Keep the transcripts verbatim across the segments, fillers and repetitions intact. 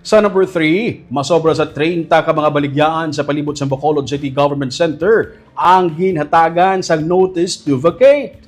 Sa number three, masobra sa treinta ka mga baligyaan sa palibot sang Bacolod City Government Center ang ginhatagan sang notice to vacate.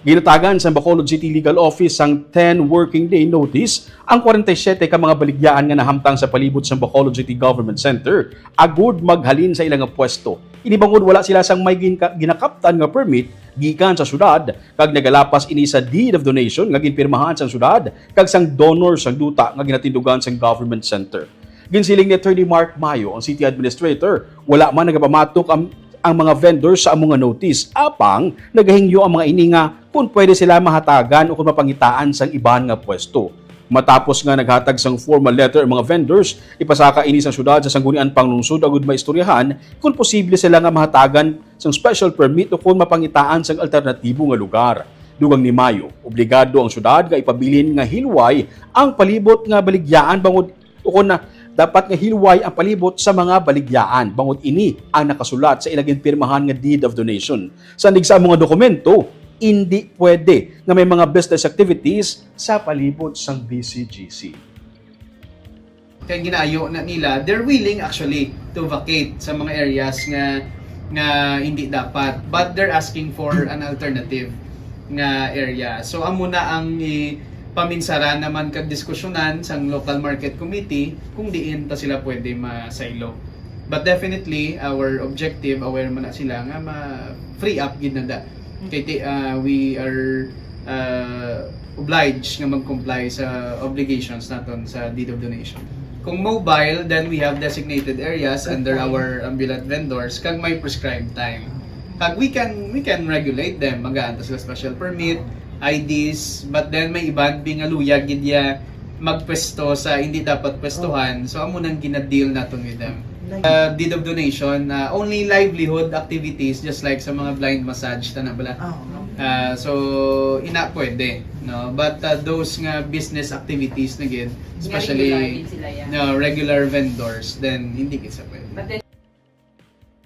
Ginhatagan sang Bacolod City Legal Office sang ten working day notice ang forty-seven ka mga baligyaan nga nahamtang sa palibot sang Bacolod City Government Center agud maghalin sa ila nga pwesto. Ini bangod wala sila sang may ginka-, ginakaptan nga permit gikan sa syudad, kag nagalapas ini sa deed of donation nga ginpirmahan sang syudad kag sang donor sang duta nga ginatindugan sang government center. Ginsiling ni Attorney Mark Mayo, ang city administrator, wala man nagapamatok ang, ang mga vendors sa amo nga notice, apang nagahingyo ang mga ini nga kung pwede sila mahatagan o kung mapangitaan sang iban nga pwesto. Matapos nga naghatag sang formal letter ang mga vendors, ipasaka ini sa syudad sa Sangguniang Panglungsod agud maistoryahan kung posible sila nga mahatagan sang special permit o kon mapangitaan sang alternatibo nga lugar. Dugang ni Mayo, obligado ang syudad nga ipabilin nga hilway ang palibot nga baligyaan bangod o kon na dapat nga hilway ang palibot sa mga baligyaan bangod ini ang nakasulat sa ila ginpirmahan nga deed of donation. Sandig sa amo nga dokumento, indi pwede nga may mga business activities sa palibot sang B C G C. Kay ginaayo na nila, they're willing actually to vacate sa mga areas nga nga hindi dapat, but they're asking for an alternative nga area. So amo na ang i- paminsaran naman kag diskusyonan sang local market committee kung diin ta sila pwede masaylo. But definitely, our objective, aware man na sila nga ma-free up gid na da. Kay ti- ah, we are ah, obliged nga mag-comply sa obligations naton sa deed of donation. Kung mobile, then we have designated areas under our ambulant vendors kag may prescribed time. Kag we can we can regulate them. Magaan ta sila special permit, I Ds, but then may iban bi nga luyag gid ya magpwesto sa hindi dapat pwestuhan. So amo nang gina-deal naton with them. Uh, deed of donation, uh, only livelihood activities just like sa mga blind massage, tana bala. Oh. Uh, so ina pwede, no? But uh, those nga business activities na gid, especially Regular din sila yan. No, regular vendors, then hindi gid sa pwede. But then,